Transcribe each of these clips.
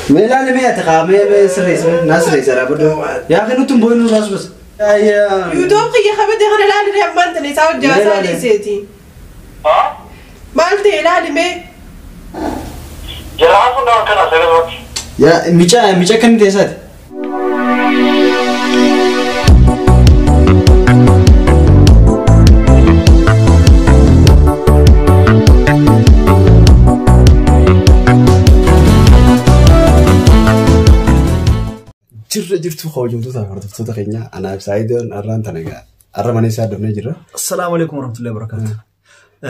Mee ilaali mee ati kaa mee mee sirreessi mee naa sirreessi alaa booda. Yaa kan nutti hin boo'in nurraas bas. YouTube kiyya kabade kana ilaali ree ammaan tana isaa hojjaa Mee isaa ilaali. dhiiseeti. Maal ta'e ilaali mee? Jalaa sun nama kana sirriitti. Yaa mica mica kan ta'e isaati. Jirra jirtu kabajamtoota fi hordoftoota keenya anaaf Saayidoon har'aan tana egaa har'a mana isaa dhabnee jirra. Assalaamu alaikum warahmatullahi wabarakatuh.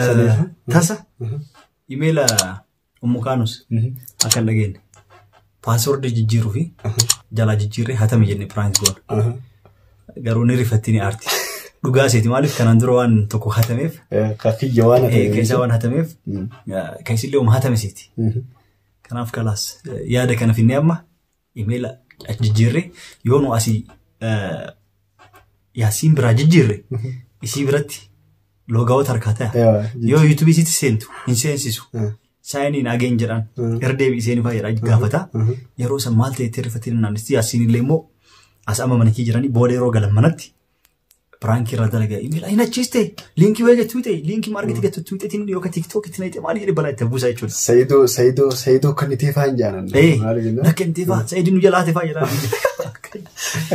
Saniif. Tasa imeela Ummu Kaanus akka hin dhageenye paaswordii jijjiiruu fi jalaa jijjiirree hatame jenne piraank goona. Garuu ni rifatti ni aarti. Dhugaa seeti maaliif kanaan dura waan tokko hatameef Kiyya waan hatame. keessaa waan hatameef keessillee uma hatame seeti. Kanaaf kalaas yaada kana finnee amma imeela jijjiirree yoo nu asii yaasiin biraa jijjiirre isii biratti loogaawwan harkaa ta'a. Yoo yuutuubii isiitti seentu hin seensisu. Saayiniin ageen jedhan irra deebi'isee seenifaa jedha gaafata. Yeroo san maal ta'e itti rifatee naannisti yaasiin illee immoo as amma mana kee jiranii booda yeroo galan manatti piraankii irraa dalagaa imeela hin achiiste liinkii wayii gattuu ta'e liinkii maarkeetii gattuu tuuxeetiin yookaan tiiktookii itti maal jedhee balaa itti buusaa jechuudha. Sayidoo Sayidoo Sayidoo kan itti faan jaanan. Maal jenna? Nakka inni faa Sayidiin nu jalaa faa jedhaa.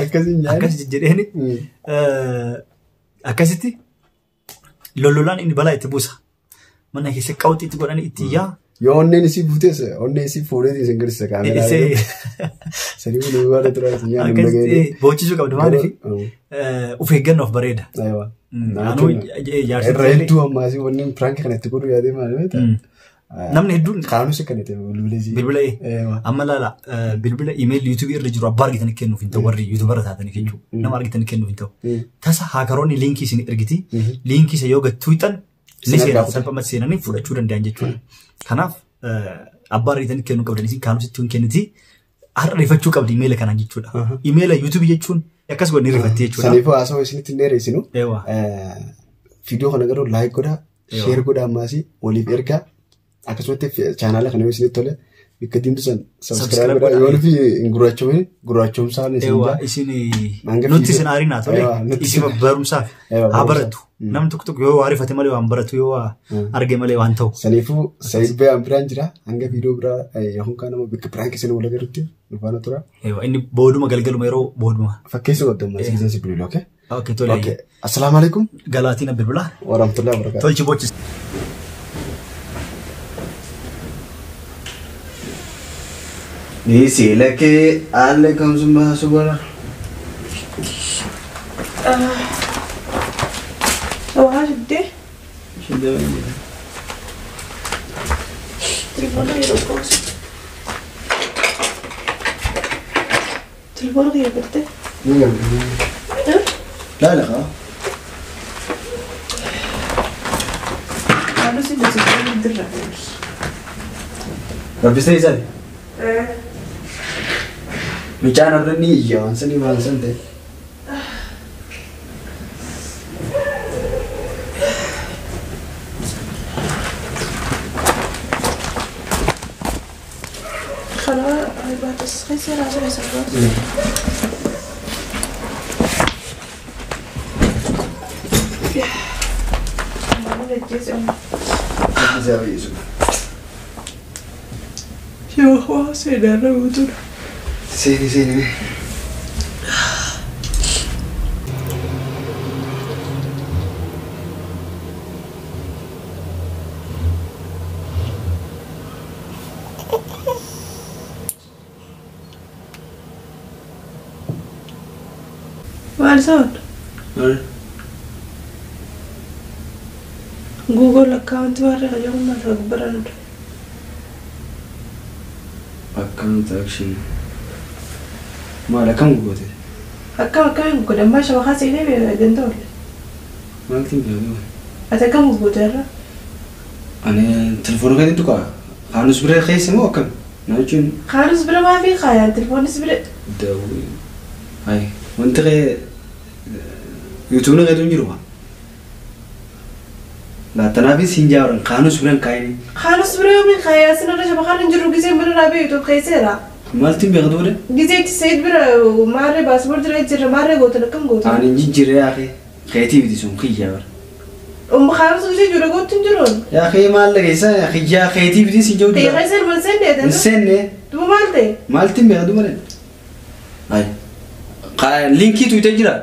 Akkasiin jaanan. Akkas jedheeni akkasitti lollolaan inni balaa itti buusa. Mana keessa qawxii itti godhanii itti iyyaa. Yoo onneen isii buutes onnee isii fuudhee isin garsiisa kaameraa. Sanii kun dhugaa tura isin nyaannu Akkasitti boochisuu qabdu maaliif of eeggannoof bareeda. Anuu jaarsi Irra hedduu ammaasii wanni piraank kana itti godhu yaadee maal beektaa? Namni hedduun Kaanus akka inni ta'e bilbila isii. bilbila amma laala bilbila iimeelii yuutuubii irra jiru abbaa argitanii kennuuf hin ta'u warri yuutuubarra taatanii jechuudha. Nama argitanii kennuuf hin ta'u. Tasa haakaroonni liinkii isin ergiti. Liinkii isa yoo gad tuuxan ni seenan salphumatti seenanii fudhachuu danda'an jechuudha. Kanaaf abbaa argitanii kennuu qabdan isin kaanusitti hin kenniti. Har'a rifachuu qabdi iimeela kanaan jechuudha. Iimeela yuutuubii jechuun akkas godhanii rifatti jechuudha. Saniifuu haasawaa isinitti hin dheereessinu. Eewwa. Viidiyoo kana garuu laayik godhaa, sheer godhaa ammaasii waliif ergaa akkasumatti chaanaala kana yoo isinitti tole bakka diimtuu san sabskiraayib godhaa yoo nuti hin gurraachomin gurraachomsaan isin Eewwa jaa. isin Hanga nutti isin aarinaa tole Eewwa, nutti isin isin- barumsaaf Eewwa, haa barumsaaf. baratu. Namni tokko tokko yoo waarifate malee waan baratu yoo waa arge malee waan ta'u. Saniifuu Sayid Bayaan biraan jira hanga viidiyoo biraa yookaan kaan nama bakka piraank isin wal agarrutti nu faana tura. Eewwa inni booduma galgaluma yeroo booduma. Fakkeessuu qabdu ammaa isin si bilbilu okay? Okay tole. Okay. Assalaamu alaikum Galaatiin bilbilaa. wa rahmatullahi wa barakatuh. Tolchi bochis. Ni siilakee haalli kamsun baasu bara. Waa shiddee? Telefoona yeroo qoosu. Telefoona kiyya galtee? Laala kaa. Kaanusi beeksisa dirra. Rabbisee isaati. Mucaan har'a ni iyya waan sanii waan san ta'e. Kana baatas keessa raasa keessa baas. Maal ajjeese amma? Rabbisee baay'isu. Yoo waa seenarra guutuudha. Seeni seeni mee. Maal isaan? Google account warra qajeelummaa maal barbaadudha. Account action. Maal akkam goote? Akkam akkamiin godhan maa shabakaa seenee danda'u. Maaltiin beeku? Ati akkam goote irra? Ani telefoona keetiin tuqaa. Kaanus bira keessa moo akkam? Na jechuun Kaanus bira maafii kaayaan telefoonis bira. dawwi. Hai wanti kee yuutuubni keetu hin jiru haa? Laattanaafis hin jaaran kaanus bira hin kaayini. Kaanus bira yoomiin kaayaa sinarra shabakaan hin jiru giseen bira raabee yuutuub keesseera. Maaltiin beektu ture? Gizeetti Said bira maarree paaspoortii irra jira maarree gootan akkam gootan? Ani hin jijjiirre yaaqee keetii biti sun kiyya bara. Umma kaamsa gisee jira gootu hin jiruun. Yaaqee maal dhageessa kiyyaa keetii biti si jiru Kiyya jira. keessa ilma hin seenne Hin jedhan. seenne Duuba maal ta'e? maaltiin beektu malee? Ayi. Linkii tuyitee jira.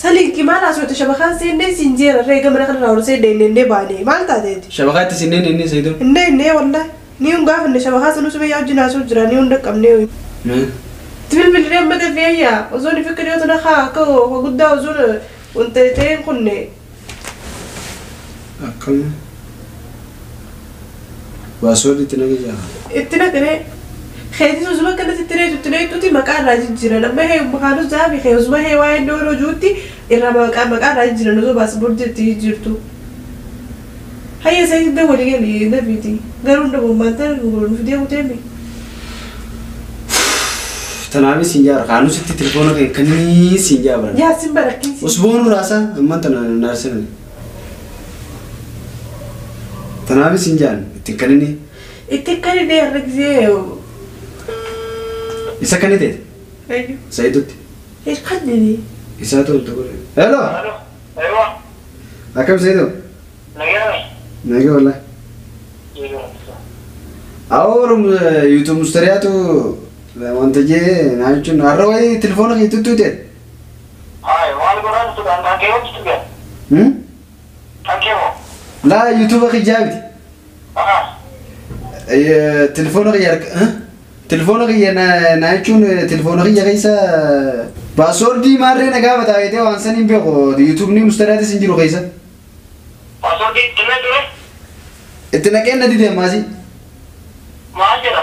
Salinkii maal haasofte shabakaan seennee siin jeera reega mana kana raawwatu seennee innee baane maal taateeti? Shabakaa itti sinneen inni Saidoo. Innee innee wallahi ni hun gaafanne shabakaa sanuu sumee yaa wajjin haasoo jira ni hun dhaqqabnee. Bilbillee amma dafee osoo ni fikir yoo tana haa akka guddaa osoo wanta ta'een kunne Akkam. Paaswoordi itti naqee jira. Itti naqee keetis osuma akkanatti itti reetu itti reetuuti maqaa irraa jijjiiran amma hee makaanus zaafi hee osuma hee waa'ee dooroo juutti irraa maqaa maqaa irraa jijjiiran osoo paaspoortii itti jijjiirtu. Hayya isa walii galii dafiiti garuu hunda bombaan nuuf deemu teemi. Tanaafis hin jaara kaanus itti telefoona kee kanniis hin jaabran. Yaasin barakkiisi. Usboon raasaa amman tana naarsinan. Tanaafis hin jaan itti kanini. Itti kanini har'a gisee. Isa kani ta'e? Sa'idutti. Kannini. Isaa ta'u tokko. Hello. Aywa. Akkam Sa'idu? Nagaa. Nagaa wallahi. Awwarum YouTube mustariyaatu wanta jee naa jechuun har'a wayii telefoona kee tuttuu ta'e. Hai, maal godhaa jirtu kan kan kee hojjetu gad? Kan kee moo? Laa YouTube kiyyaa miti. Telefoona kiyya telefoona kiyya naa jechuun telefoona kiyya keessa paaswoordii maarree na gaafata jettee waan san hin beeku YouTube ni mustariyaatis hin jiru keessa. Paaswoordii itti naqee ture? Itti naqee na dide ammaasii. Maal jedha?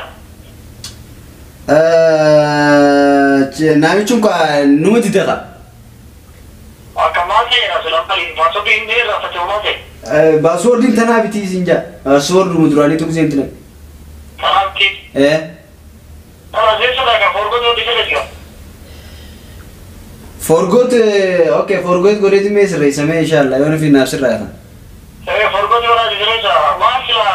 Namichi kun numa dide qa. Akka maal ta'eera sulaan paaswoordii hin irraanfate maal ta'e? Paaswoordiin tanaa biti isin jaa. Paaswoorduma duraanii tokko isin tinaqe. Tanaa biti? Ee. Tanaa seessuudha kan forgoot hodhi jira. Forgoot okay forgoot godheeti mee sirreessamee inshallah yoo nufi naaf sirraa kan. Forgoot godhaa sirreessa maal sila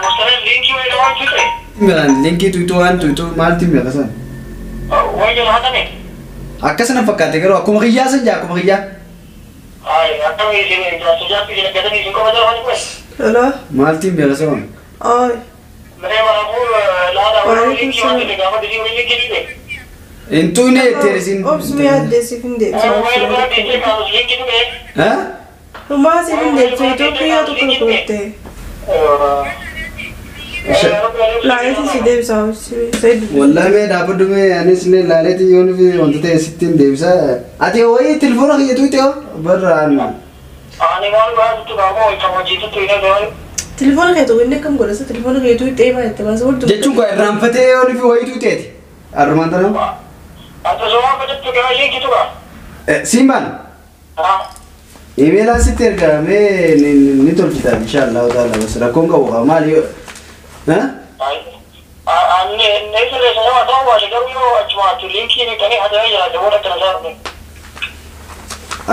mustareen liinkii wayii waan tuqe? Milaan liinkii tuqxu waan tuqxu maalti mi'a san? Wayii jala hatame? Akkasana fakkaate garuu akkuma kiyyaa san jaa akkuma kiyyaa. Ay akkami isin jaarsa jaarsi isin gatanii isin qofa jala kun? Hello. Maalti mi'a san waan? Ay. Mee maraafuu laada wayii liinkii waan tuqe gaafa disii wayii liinkii dhibe. Intuune etteerisin. Obsuu yaaddee siif hin deebisa. Wayii godhaa dhiisee kaanus liinkii tuqe. Ha? Humaa siif hin deebisa Itoophiyaa tokko tokko ta'e. Laaleetiin si deebisa Wallahi mee dhaabbadhu mee anis illee laaleetiin yoo nufi wanta ta'e sittiin deebisa. Ati wayii telefoona kiyya tuqxe hoo barraan. Ani maal godhaa jirtu qaama wayii kan hojii hin ta'e. Telefoona kee tuqe inni akkam godhasa telefoona kee tuqxe maal itti baasa waltu. Jechuun koo irraanfatee yoo nufi wayii tuqxeeti. Arrumaan tana. Ati osoo godhattu gara liinkii tuqa. Siin baana. Imeelaan sitti ergamee ni tolchita inshallah taala bas rakkoon qabu maali yoo. Ani inni sirreessa nama ta'uu baate garuu yoo achumaatti liinkii dhiqanii hatamee jiraate booda akkana isaa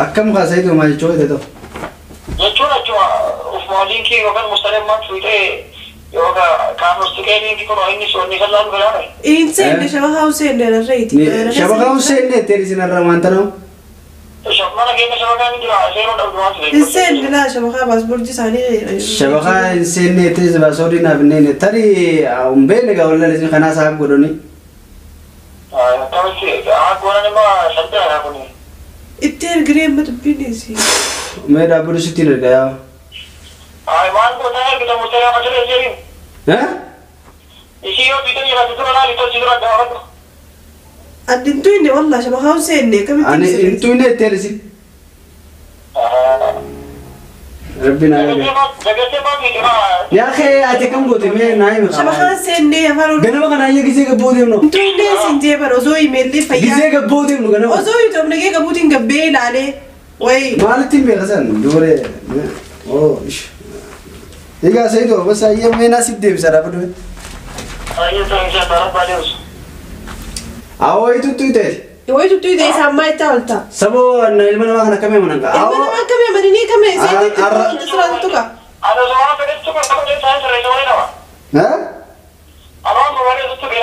Akkam kaasayitu maal jechuu ta'e ta'u? Jechuun achuma ufuma liinkii yookaan mustareen maal tuqxee yookaan kaanus tuqee liinkii kun inni soonni san laalu fedhaa ta'e. Hin seenne shabakaa hin seenne rarreeti. Shabakaa hin seenne ittiin isin irra waan ta'u. Mana keenya shabakaa ni jira seeroo dhabdu waan ture. Hin seenne laa shabakaa paaspoortii isaanii. Shabakaa hin seenne ittiin paaspoortii naaf hin neenne tarii hin beekne gaa wallaan isin kanaas haa godhani. Akkamitti haa godhan immoo salphaadha kuni. Itti ergiree amma dubbiin Mee dhaabbatu sittiin erga yaa. Ay maal gootaa ergita mustaree amma siree jedhin. Ishii yoo tuqxee jiraate dura laali tolchi dura gaafadhu. Addi hin tuqne wallah shabakaa hin seenne akkamitti. Ani hin tuqne ittiin isin. Rabbi naa eega. Dagatee maal tuqxe Yaa kee ati kam goote mee naa himi. Shabakaa hin seenne afaan oromoo. Ganama kana ayya gisee gabboo deemnu. Hin tuqne isin jee bara osoo imeellee fayyaa. Gisee gabboo deemnu ganama. Osoo yuutuub nagee qabuutiin gabbee ilaalee. Wayi. Maalitti hin beeka san dubaree. Oo ish. Egaa Sa'idu bas ayya mee naa siif deebisa dhaabbadhu. Ayya ta'e inshaa Allah rabbaa deebisu. Awoo tuttu ta'e. Wayi tuttu ta'e isaan maal itti oolta? Saboo ilma namaa kana akkamii amanan kaa? Ilma namaa akkamii amananii akkamii seetii itti sirraa tuqa? Ani osoo waan fedhe tuqa qabdee isaan sirreessa walii nama. Haa? Ani waan barbaade tuqa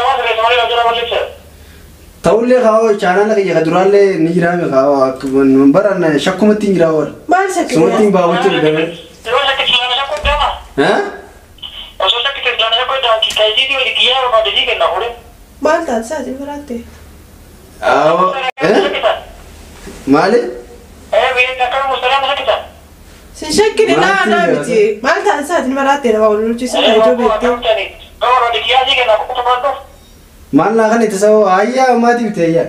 Ta'ullee kaa'oo chaanaala kiyya kaduraallee ni jiraame kaa'oo akkuma baran shakkumatti hin jiraa warra. Maal shakkite? Sumatti hin baawwachuu danda'e. Yeroo shakkite lama shakkuu dama. Osoo shakkite lama shakkuu dama kitaayisiitii wali kiyyaa barbaade sii kenna fuudhee. Maal taate sa'aatiin maraatte? Maali? Sin shakkine laa naa miti. Maal taate sa'aatiin maraatte nama wal lolchiisan kan ijoo beektee. Maal naa kan itti sababa ayyaa maatii bitee ayyaa.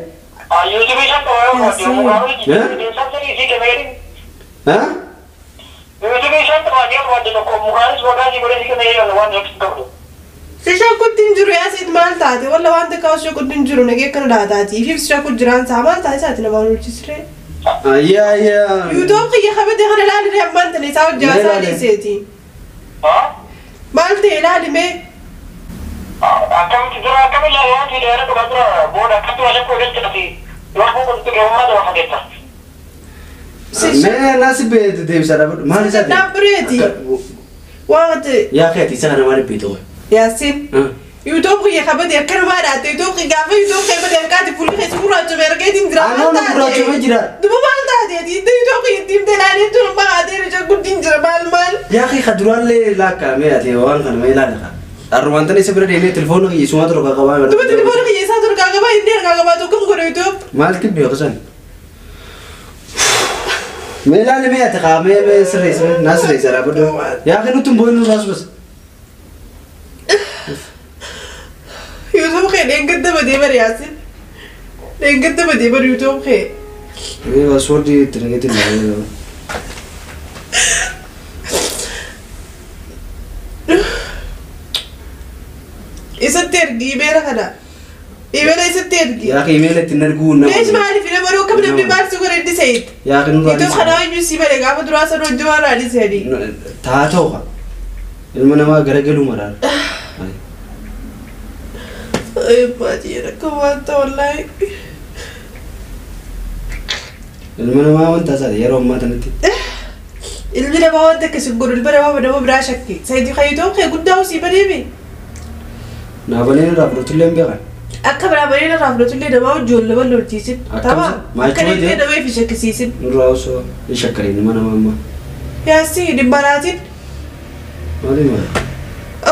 Si shakkutti hin jiru yaasiin maal taate walla waan takka osoo shakkutti hin jiru nagee akkana laataati. Ifiif si shakku jiraan saa maal taate sa'aatiin nama wal lolchiisiree. Ayyaa ayyaa. Yuutuub kiyya kabajee kana ilaaliree ammaan tana isaa hojjaa isaa dhiiseeti. Maal ta'e ilaalimee? Akkamitti dura akkami ilaalu waan fiidee yaada dhugaa dura booda akkamitti waa shakkuu eegalchati yoo fuudhu gammada waa fageetta. Mee naasi deebisaa dhaabadhu maal isaati? Dhaabbireeti. Waan ta'e. Yaa keeti isa kana maal beektu? Yaasiin. Yuutuub kiyya kabajee akkanumaa dhaatte yuutuub kiyya gaafa yuutuub kiyya badee harkaati fuulli keessa gurraachome argeetiin jira. Anoon gurraachome jira. Duba maal taateeti yuutuub kiyya ittiin ilaalee tun baatee rija guddin jira maal maal. Yaa kee kaduraallee laakkaamee ati waan kana mee ilaali. Arrumaan isa bira deemee telefoona kiyya isumaa torba qabaa. Duba telefoona kiyya isaa torba qabaa inni harkaa qabaa tokko godhe yuutuub. Maaltu beeku san? Mee ilaali mee ati qaamee mee sirreessa naa sirreessa dhaabadhu. Yaa kee nutti hin boo'in nurraas bas. YouTube kee dheengadda badee bari yaasin. Dheengadda badee bari YouTube kee. Mee paaswoordii itti nageetti ilaalee. Isatti ergi imeela kana. Imeela isatti ergi. Yaa kee imeela ittiin arguu nama. Meesh maaliif nama baruu kam namni maal si godhe inni sayit. Yaa kee nurraa YouTube kana eenyu si bade gaafa duraa sana hojii waan raadii seeni. Taa ta'u kaa. Ilma namaa garagaluu maraara. Baay'ee rakkoo waan ta'u wallaahi. Ilma namaa wanta isaati yeroo ammaa kanatti. Ilmi namaa wanta akkasii godhu ilma namaa nama biraa shakki. Sayidii kan YouTube kee guddaa usii badeemi. Naabaleen irraa fudhatullee hin beekan. Akka naabaleen irraa fudhatullee namaa ijoollee wal lolchiisin. Tapha akka inni nama ifi shakkisiisin. Nurraa osoo hin shakkariin ilma namaa ammaa. Yaasii hin baraatin. Maali maali?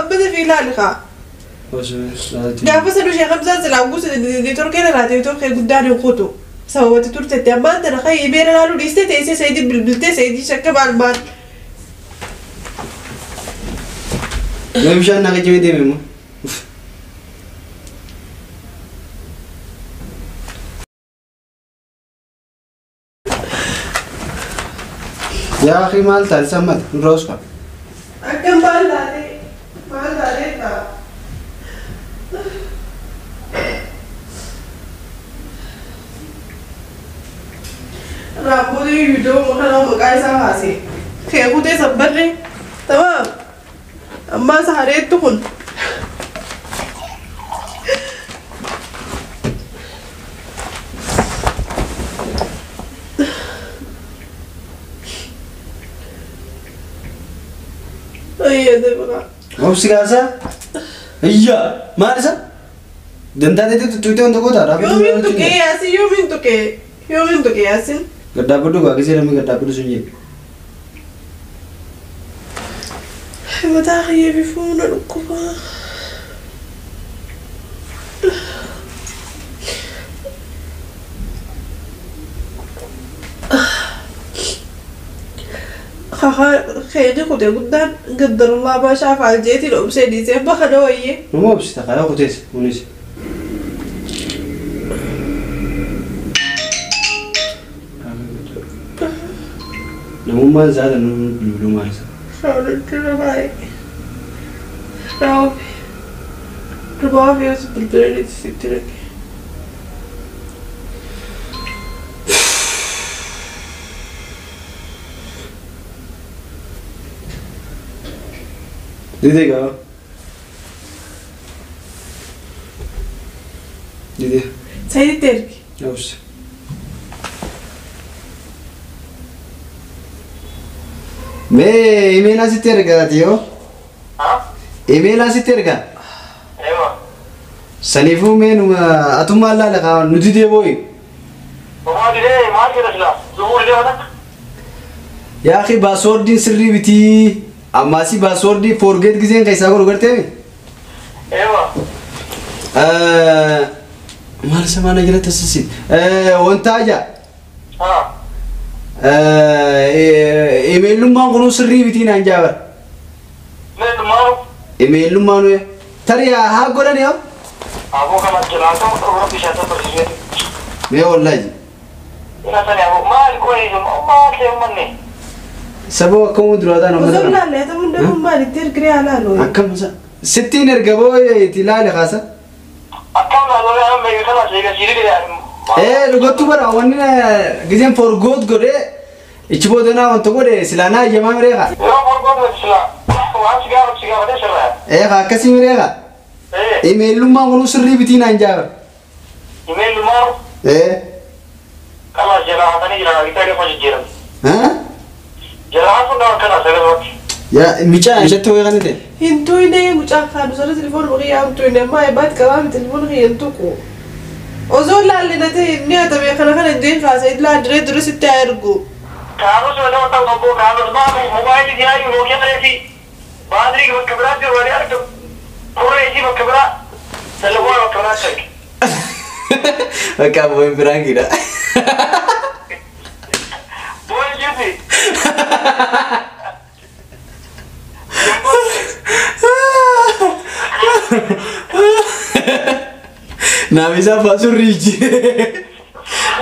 Abbata fi ilaali kaa. Gaafa sanu ishee Hamzaan silaa guutu neetworkii irraa neetworkii guddaan hin kutu. Sababatti turtetti ammaan tana kan imeela ilaaluu dhiistee teessee sayidii bilbiltee sayidii shakka maal maal. Mee bishaan naa qicimee deeme immoo. Yaa akhi maal taate sammata nurraa usfa. Akkam maal taate maal taate ta'a. Raabboota yuudoo kana maqaa isaa kaase. Kee kutee sabbarre. Tamaam. Ammaa isa hareettu kun. Obsi kaasaa? Iyyaa maal isa? Dantaa ta'etti tuutee wanta gootaa dhaabbatu. Yoomiin tuqee yaasin yoomiin tuqee yoomiin tuqee yaasin. Gaddaabbadhu gaa gisee namni gaddaabbadhu sun jedhu. Mataa kiyyee bifuu na dhukkuba. Keenya kutee guddaan gaddarallaa baashaa faaljeetiin obsee dhiisee baha dhooyyee. Nama obsita karaa kutees kunis. Namummaan isaa tan bilbiluu maal isa? Shaalaan baay'ee. Raafi. Raafi as bilbilee sitti dhaqe. Dide gaa. Dide. Sayiditti ergi. Obsi. Mee imeela sitti ergaati yoo? Imeela sitti erga? Ewa. Saniifuu meenuma atummaa laala kaa nuti deebooyi. Yaa akhi baaswoordiin sirrii bitii ammaasii baaswoordii forget giseen keessaa godhu garteemi. Maal isa maana jala tasasi wanta aja. Imeellummaan kunuu sirrii bitii naan jaabar. Imeellummaan tarii haa godhani haa. Mee wallaahi. Sababa akkamuu duraataan amma Osoo ilaalle ta'uu danda'u maal itti ergiree haa laalu. Akkam isa sittiin erga boo'ee itti ilaale kaasa. Dhugattuu bara wanni giseen forgoot godhee ichi booda naa wanta godhe silaa naa ayyamaa miree kaa. Kaa akkasii miree kaa. Imeellummaan kunuu sirrii bitii naan jaaba. Yaa micaa ishatti wayii kan ta'e. Hin tuyne mucaa kaanu sana telefoon qiyyaa hin tuyne ammaa eebbaatti qabaa telefoon qiyyaa hin tuqu. Osoo ilaalle na ta'e inni hatame kana kana hin jeen kaasa illaa diree dura sitti haa ergu. Bakka boo'in biraankiidha. Naaf isaa baasurri jijjiirre.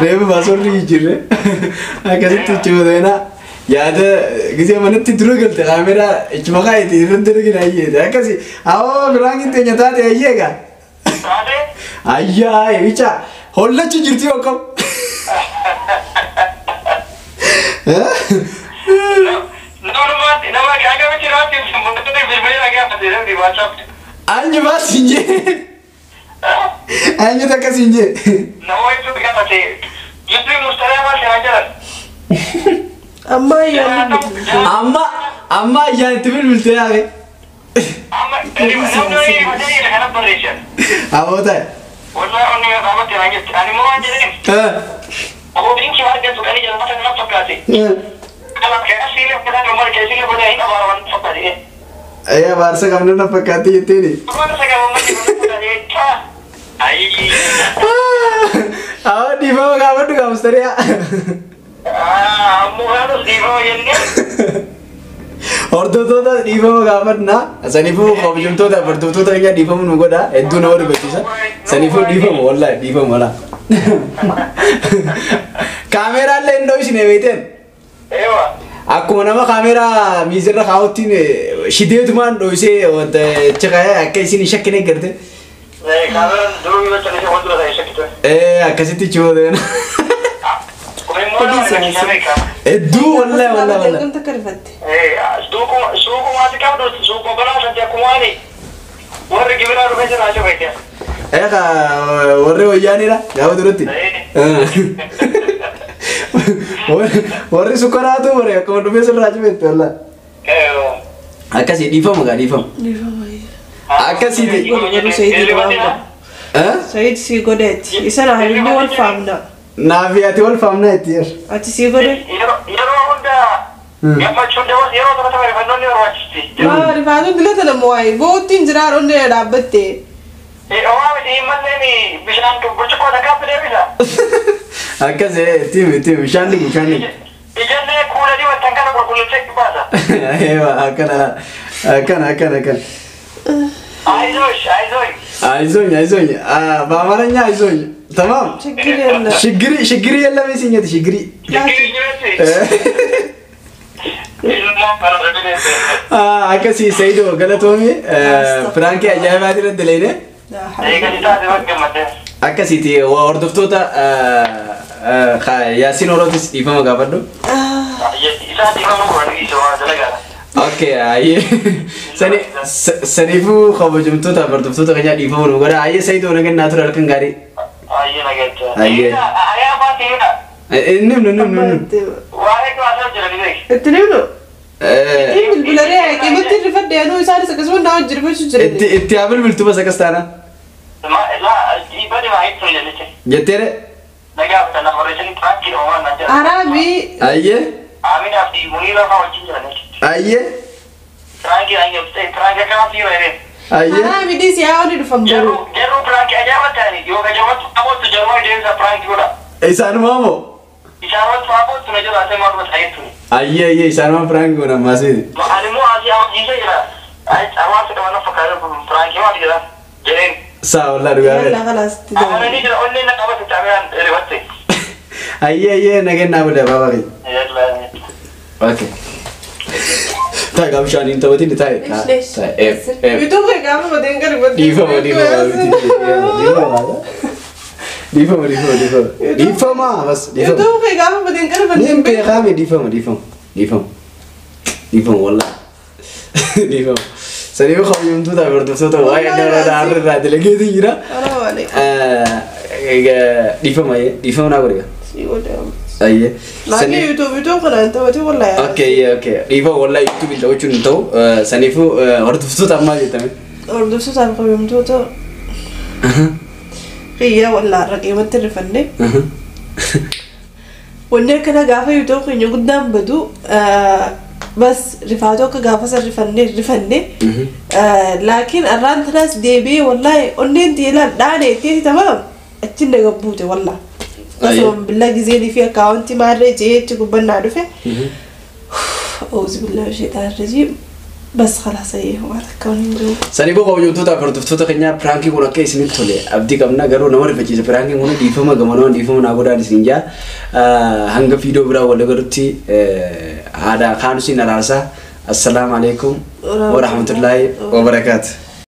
Reefu baasurri jijjiirre. Akkasitti ichi boodeenaa yaada gisee manatti dura galte kaameraa ichi maqaa itti irratti argina ayyeete. Akkasi awoo biraankiin teenya taate ayyeega. Ayyaa bicha hollachi jirti akkam. Anyu baas hin jee. Anyu takkas hin jee. Amma ayyaan Amma amma ayyaan itti bilbiltee yaaqe. Aboo ta'e. Ayyaa baarsa qabna na fakkaatti jetteeni. Awwa dhiifama gaafadhu gaafustariyaa. Hordoftoota dhiifama gaafadna. Saniifuu kabajamtoota hordoftoota keenya dhiifama nu godha. Hedduu nama dubbachisa. Saniifuu dhiifama wallaahi dhiifama walaa. Kaameraallee hin dho'isine beekteen. Akkuma nama kaameraa miizirra kaa'uttiin shideetumaan dho'isee wanta chiqee akka isin hin shakkine garte. Akkasitti chiboodeen. Hedduu wallaahi wallaahi wallaahi. Kun takka rifatte. Egaa warri wayyaanidha gaafa duratti. Warri sukkaraatu bare akkuma dhufee sirraa cimette wallaahi. Akkasii dhiifama gaa dhiifama. Akkasiiti. Sayid si godheeti. Isa na inni wal faamna. Naafi ati wal faamna itti yer. Ati si godhe. Maa rifaatuun dilata nama waayee boottiin jiraa onnee dhaabbatte. Akkas itti itti bishaan dhiqu bishaan dhiqu. Eewa akkana akkana akkana akkana. አይዞኝ አይዞኝ በአማርኛ አይዞኝ ተማም ችግር የለም ሽግሪ ሽግሪ የለም ሲኘት ሽግሪ akkasii Saidoo galatoomii piraankii ajaa'ibaa irratti leene akkasiiti hordoftoota Yaasiin Orootis dhiifama gaafadhu. Okay, ayyee saniifuu kabajamtoota hordoftoota keenyaa dhiifama nu godha. Ayyee Saidoo nagannaa ture halkan gaarii. Ayyee. Inni nu nu nu. Itti nimnu. Bilbilaree qimatti rifadhe anuu isaanis akkasuma naa hojii rifachuu jiran. Itti haa bilbiltu bas akkas taana. Jetteere? Araabi. Ayyee. Ayyee. Ayyee. Araabi dhiisi yaa oli dhufan garuu. Isaanumaa moo? Ayyee ayyee isaanumaa piraanki godhan ammaasiiti. Saa wallaa dhugaa. Yalla khalaas itti deema. Ayyee ayyee nageenyaa bula baabaa kee. Okay. Taa'e gaafa bishaan hin taphatin taa'e. Taa'e. YouTube gaafa mateen gadi godhu. Dhiifama dhiifama dhiifama dhiifama dhiifama dhiifama bas dhiifama. YouTube gaafa mateen gadi godhu. Niin beekaame dhiifama dhiifama dhiifama dhiifama wallaa dhiifama. Saniif kabajamtoota fi hordoftoota waa'ee dhala irraa dalageetu jira. Dhiifama dhiifama naa godhe. Ayyee. Laakiin YouTube kanaan taphatee wallaahi. Okay okay dhiifama wallaahi YouTube taphachuun hin ta'u saniifuu hordoftoota ammaa jettame. Hordoftoota fi kabajamtoota kiyyaa wallaa irra qeematti rifannee. Wanni akkana gaafa YouTube keenya guddaan badu bas rifaatoo akka gaafa san rifannee rifannee laakiin arraan tanaas deebi'ee wallaahi onneen teelaan dhaane ittiin tamaam achiin naga buute wallaa. Akkasuma billaa gizeenii fi akkaawwantii maarree jeechi gubbannaa dhufe. Auzu billaa sheetaan rajiim. Bas khalaas ayyee waan akka waan hin jiru. Saniifuu kabajamtoota fi hordoftoota keenyaa piraankii kun akka isinitti tole abdii qabna garuu nama rifachiisa piraankiin kun dhiifama gamanoon dhiifama naa godhaan isin jaa hanga viidiyoo biraa wal agarutti haadha kaanusiin araarsaa assalaamu alaikum warahmatullaahi wabarakaatu.